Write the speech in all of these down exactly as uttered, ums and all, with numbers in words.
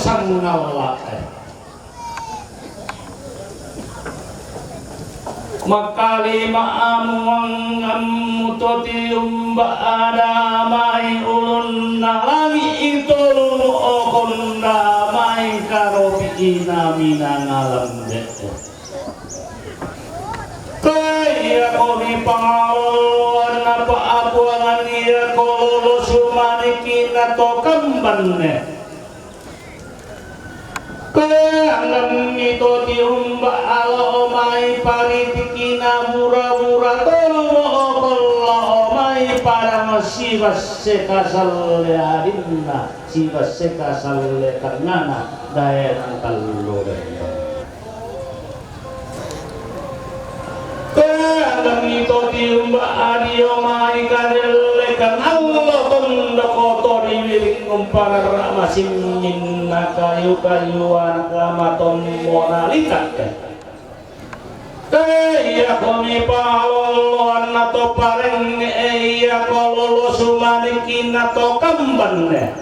sangalla'e. Makalima amuangngammu to tiumba adamai ulunna langi'i tolu okonna mai karopi'ina minangalambe'e. Ke iyakomi pangaloloanna pa'apuangan iyako lolo sumanikina to kambanne. Ke anggammi to tiumba alo'o mai paritikina bura-bura tolu okolla'o mai padang sibasseka salle adinna, sibasseka salle tengngana daerah tallu dendeng. Ke anggammi to tiumba adio mai kadellekang allo tondoko to diwiring umpanarra masinginna kayu-kayuan kama tommo nalitakke. Ke iyakomi palolloanna to parengnge'e iyako lolo sumanikina to kambanne.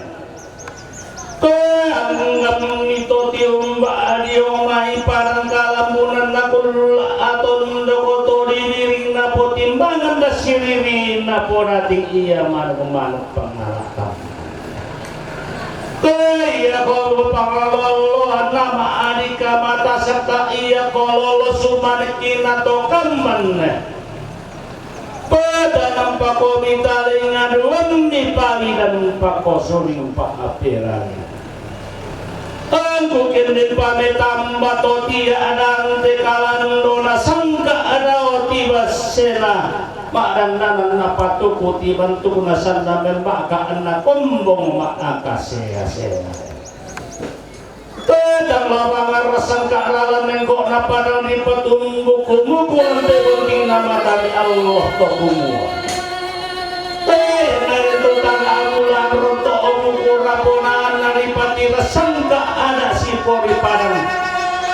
Ke anggammi to tiumba adio mai padang kalambunanna kulla atondoko to diwiring napotimbangan dassiriri naponating iya manuk-manuk pangala'ta. Ke iyako pangalolloanna ma'adika matasakka iyako lolo sumanikina to kambanne. Pata nampakomi talenga duammi pali dan pakosoning pa'aperang. Angku kende pametamba to tiadang te kalandona sangka adao tibassena ma'dandanan napatuku tibantukna sanna memma'ka anna kombong ma'akasea-sena. Tetang lapangan rasangka lalan nengko napadang ripatumbuku muku ante bunting namatani Allah to kumua. Te naritu tang amulan ronto omuku raponaan naripati rasangka anak sipori padang.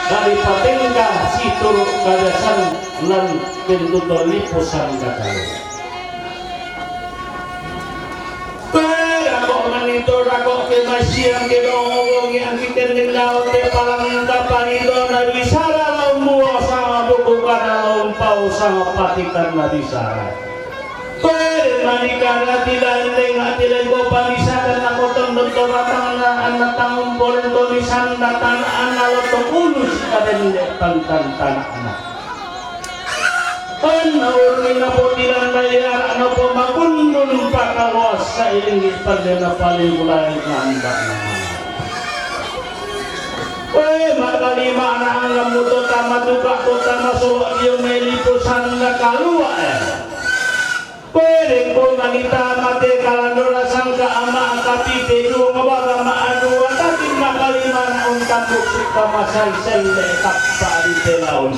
Naripatengka situru kadasan lan tentu to lipusan katalu. Perako manito rako ke masiang ke dongo-dongi angki kending daun te palang tapani dona bisara laun buah sama buku kana laun pau sama patikan na bisara. Pere manikana tidak endeng ati lengko pamisakan na kotong bentoratang na anak tanggung boleh to misanda tanah anak lotong ulu si kadende pantan tanah anak. Anna urungi napotilang dai anak napomakundun pakaloas sairingi pandena paling mulai nambak nama. Weh, makalima anak anggamu to tama tukak to tama solok dio melipu sanda kalua eh. Weh, dengko manita mate kalandora sangka ama angkapi pedu ngabaga ma adua tapi makalima anak untambu suka masai selle kappa di pelaun.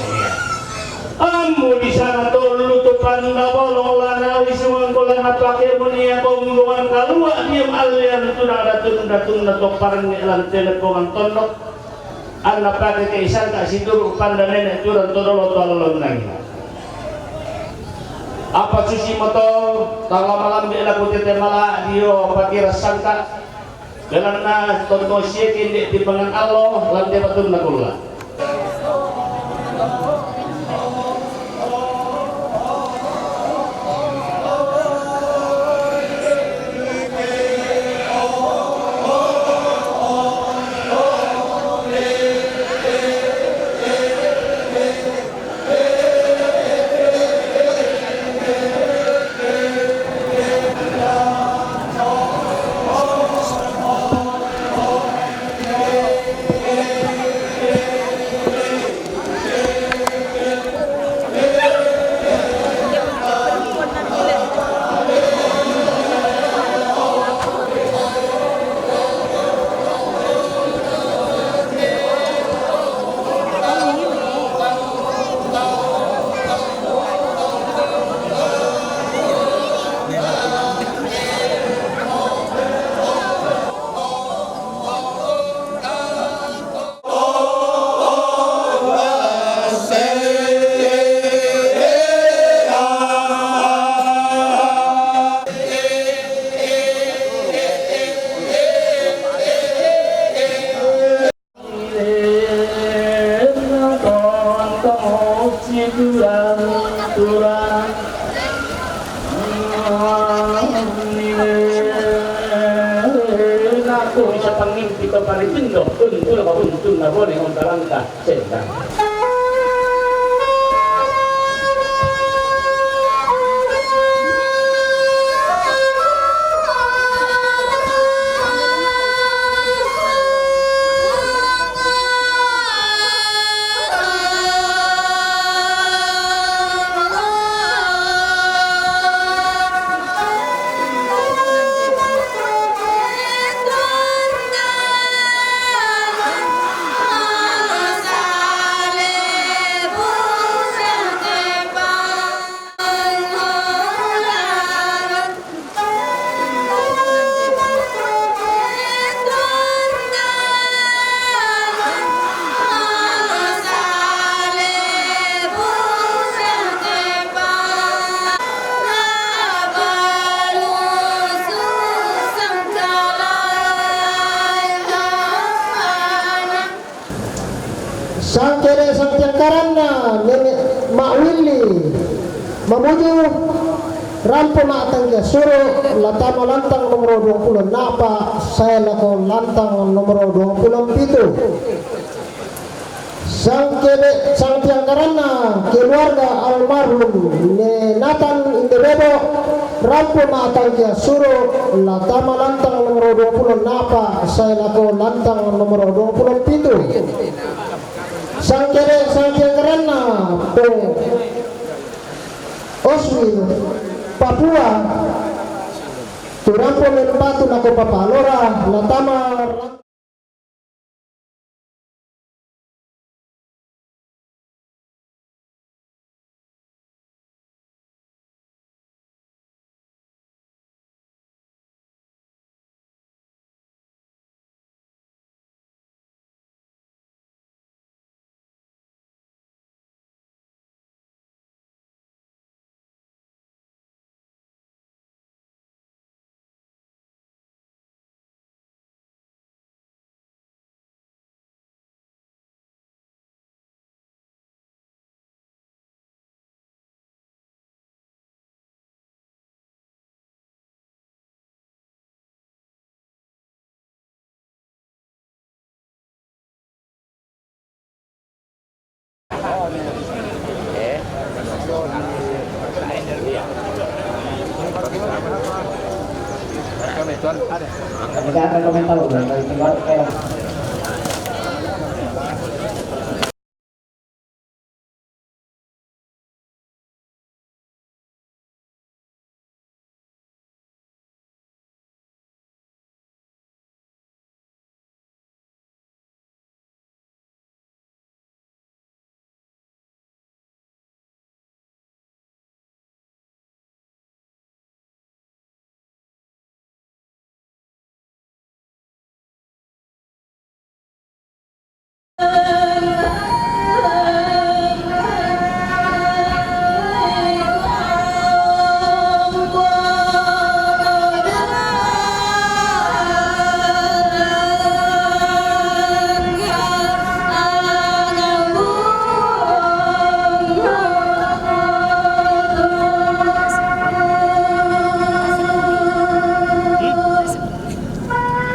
Ammu di sana tollu tu panda bolong lana lisungan ko lana pake munia kombongan kalua diem alian tuna datun datun na toparan ni lan telepongan tondok. Anna pake ke isan ka situru panda nenek turun todolo tolong nangina. Apa susi moto tala malam de laku tete mala dio pakira sangka. Belanna tonto siye kende timbangan Allah lan de batunna kulla. Palipindo, tuntu na pabuntun na bone, ontalanta sendang. Sangkede sangtiangkaranna nene' ma'willi mamuju, rampo ma'tangkia suru', la tama lantang nomoro duangpulo enna'pa sae lako lantang nomoro duangpulo mpitu. Sangkede sangtiangkaranna keluarga almarhum Ne Nathan Indebebo, rampo ma'tangkia suru', la tama lantang nomoro duangpulo enna'pa sae lako lantang nomoro duangpulo mpitu. Sangkede sangtiangkaranna Pong Oswil Papua, tu rampo mempatu lako Papalora, la tama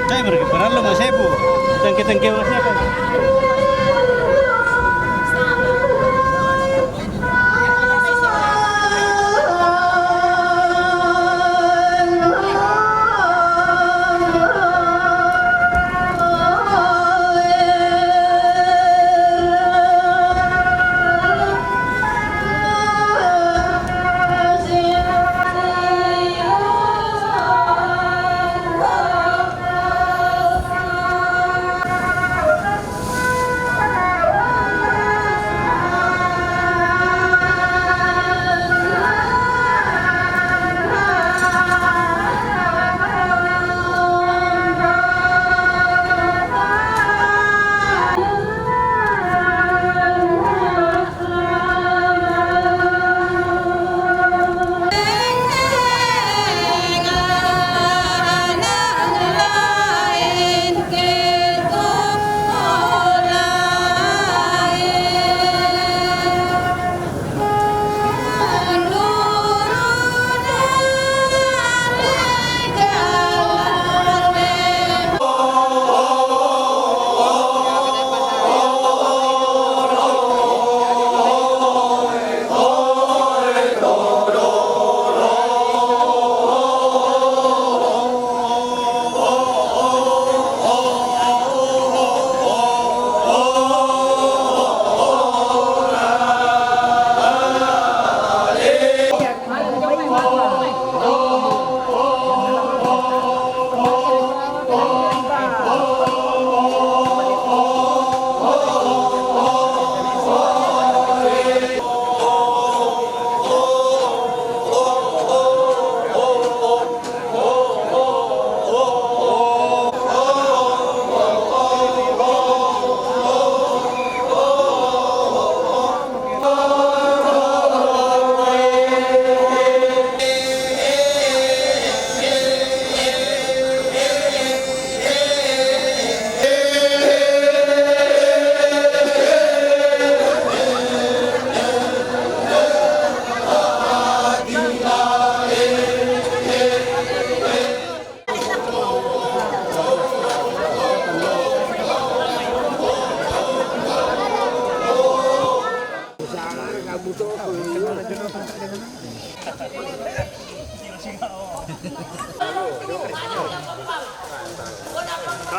Dai, mereka parallu, Mas Ebu. Tangke-tangke, Mas Ebu.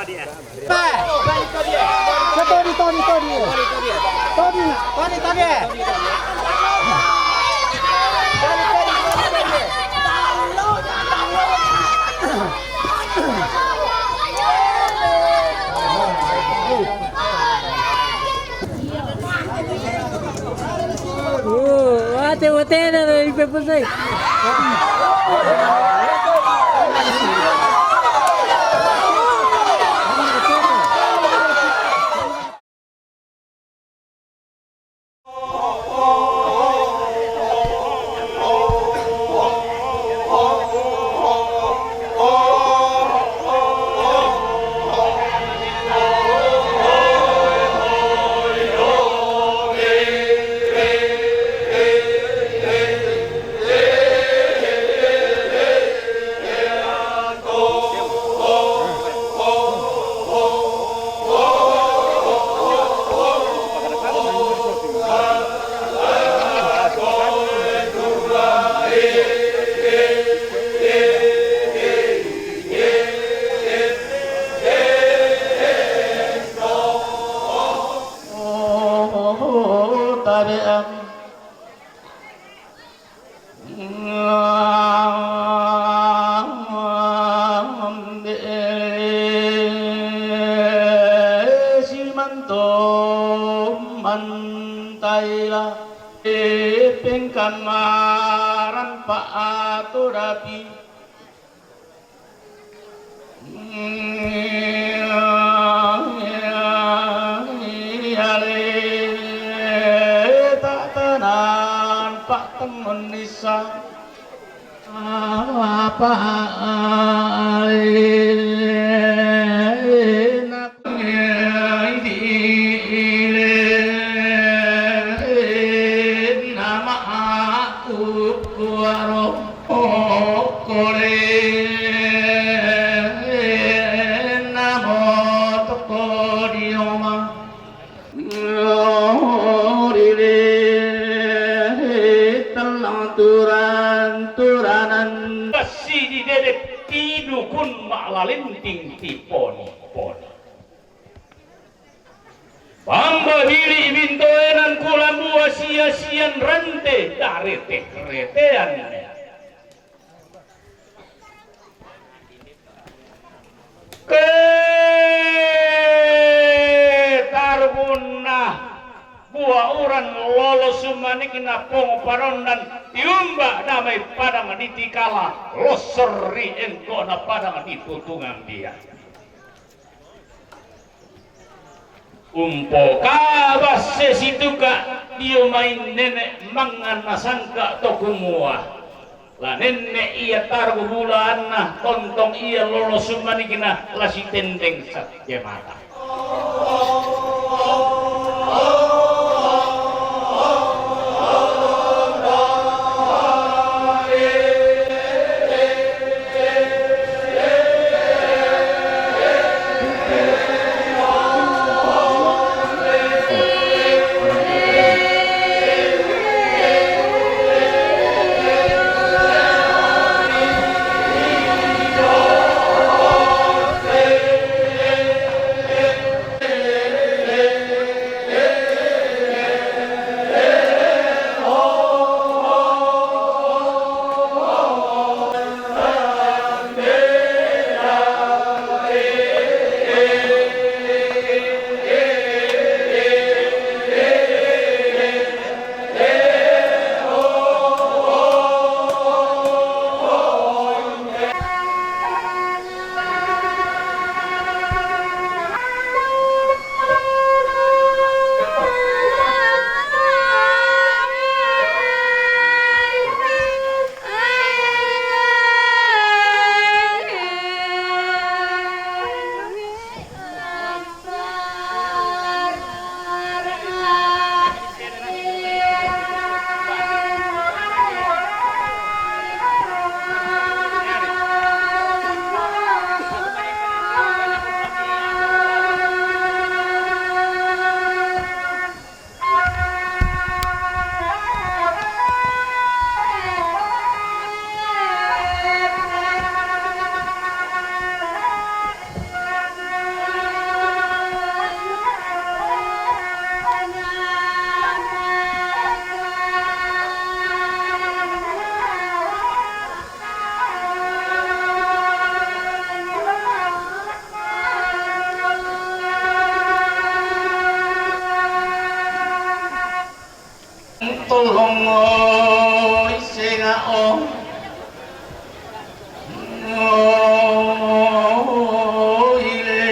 Todi, todi, todi. Todi, todi, todi. Oh, wate, wate, na, na, ipe pusay. Simanto mantaila, pengkamaran pa atorapi. Tatanan pa tengon nisa. Apa alena. Nama aku kuaro okole. Namo toko dioma. Rire telang turan-turanan. Besi di dedek tidukun mak lalinting tiponi-poni. Bamba bili bintoenan kulambua sia-sian rante dareteh retean. Ke targunna bua uran lolo sumanikna pong parondan tiumba damai padang di Tikala losser ri engkona padang di Tutungan dia. Umpoka basse situka dio main nenek mangan nasangka to kumua. La nenek ia targu bulaanna tontong ia lolo sumanikna la sitendeng sakke mata. Tolong, oi, senga'o. Oi, le,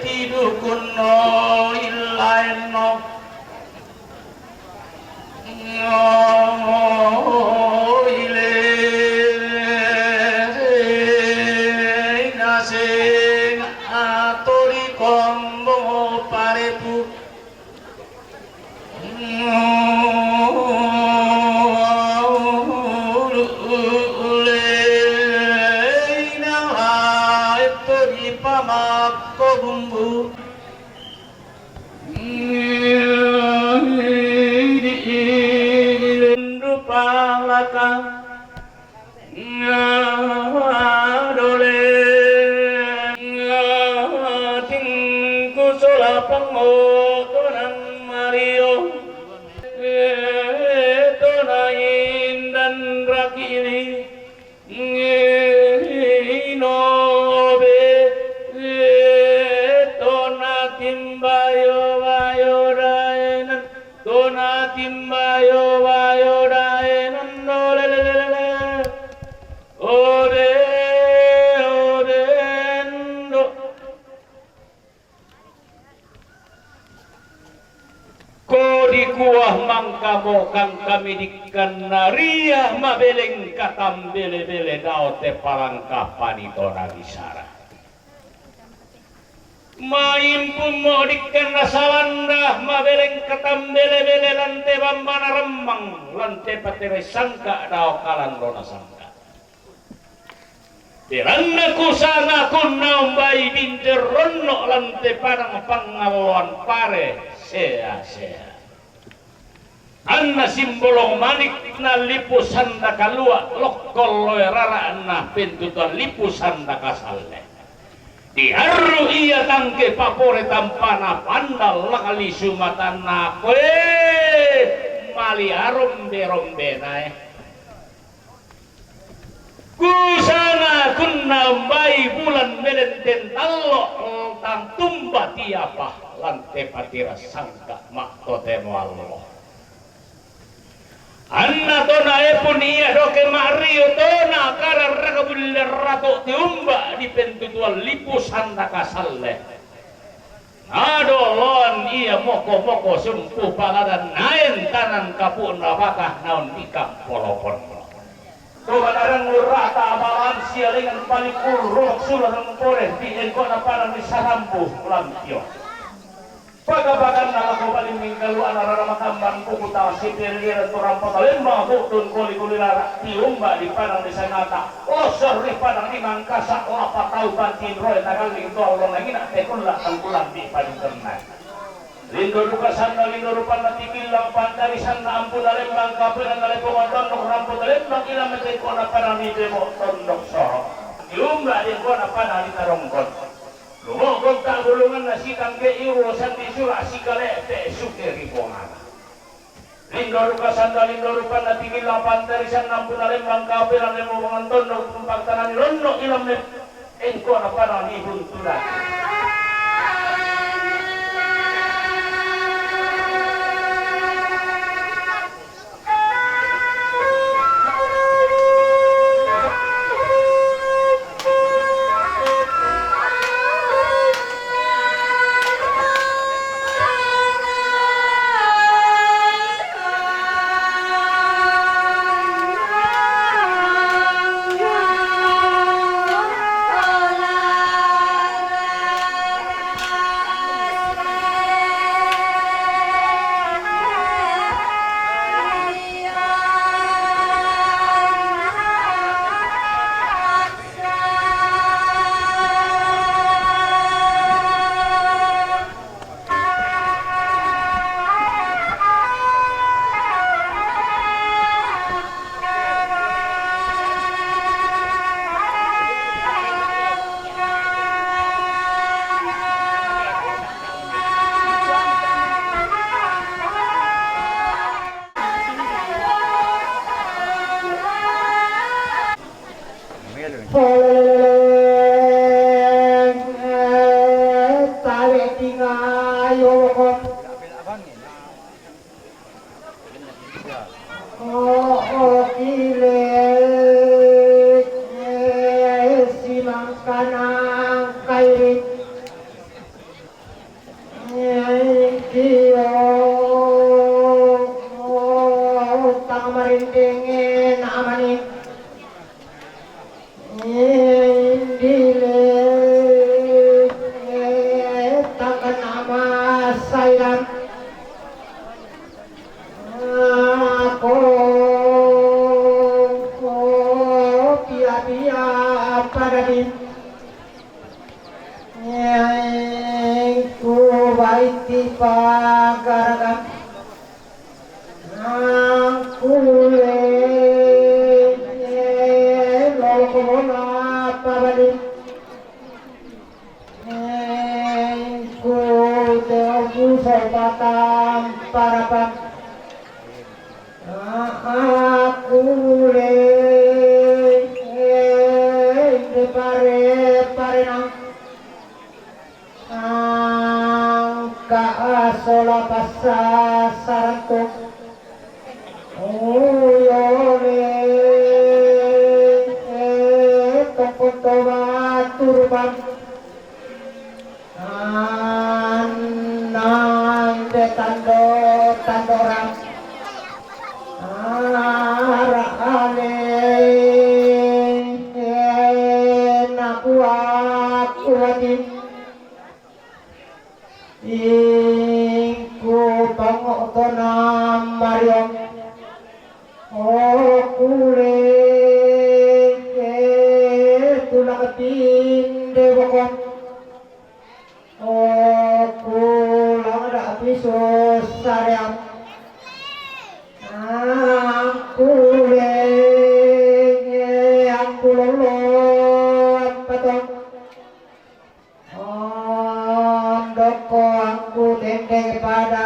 tidukunno illaenno. Oi, le, naseng atori kombong parepu. Leina lae to dipamakko bumbu. Di lendu palaka. Dole tingku sola pangotonan mario, tona indan rakili, inobe, tona timbayo bayo daenan. Tona timbayo bayo daenan, olelelelele. Ode, ode, endo. Ko dikua mangkamo kangkami dikkanna ria mabeleng katambele-bele dao te palangka panitona bisara. Maimpummo dikkanna salanda mabeleng katambele-bele lante bambana remmang, lante patere sangka dao kalang dona sangka. Teranna kusanga kunna umbai binter ronno lante padang pangalloan pare sea-sea. Anna simbolong manik na lipu sanda kalua, lokkol loe rara na pentutuan lipu sanda kasalle. Diarru ia tangke papore tampana pandal lakali sumatanna koe mali arombe-rombenae. Kusanga kunna umbai bulan melenten tallo tang tumba tiapa lante patira sangka mattotemo allo. Anna tona epun ia doke ma'rio tona kararraka bulle rato tiumba di pentutuan lipu sanda kasalle. Nadoloan ia moko-moko sumpu paladan naen tanan kapu'na bakah naun ikang poloponno. Tobadarang urrata abalan sialengan palikul ruak sula nempore di engkona padang di sarambu lantio. Pagabaganna lako balimming kaluana rara makambang kukuta sipiriran turang patalembang tu'tun koli-koli rara tiumba di padang di sangata. Losor ri padang di mangkasa lapa tau pantinroe nagalling to allo nangina tekulla tangkulambi padingkernai. Lindo duka sanna lindo rupanna tikillang pantarisanna ampuna lembang kapuranna lepongan tondok rampo talembang ila metengkona padang di bebo tondok soro. Tiumba di engkona padang di tarongkon. Lumo'ko ta'bulunganna sikangge iuro sandi sura' sikale'pe' suke ri Puangata. Lindo ruka sanda lindo rupanna tingilla pantarisanna ampuna lembang kaperan lemo mangantonno tumpang tanani lonno ilamme engko napanani buntu datu. Engku baiti pagaraga, angku le loloko bona pabali. Engku te obu sobatang parapan. Aku le inde pare-parenang. Angka sola passa sarantu. Uyole tongkon to batu rupan. Anna inde tando-tandora. Ara ale nakua kuati. Ingku pango'tona Mario. Okule tulak pinde boko. Okula da piso sareang. Angkule angkulolo ampatong. Ondoko angku tendeng pada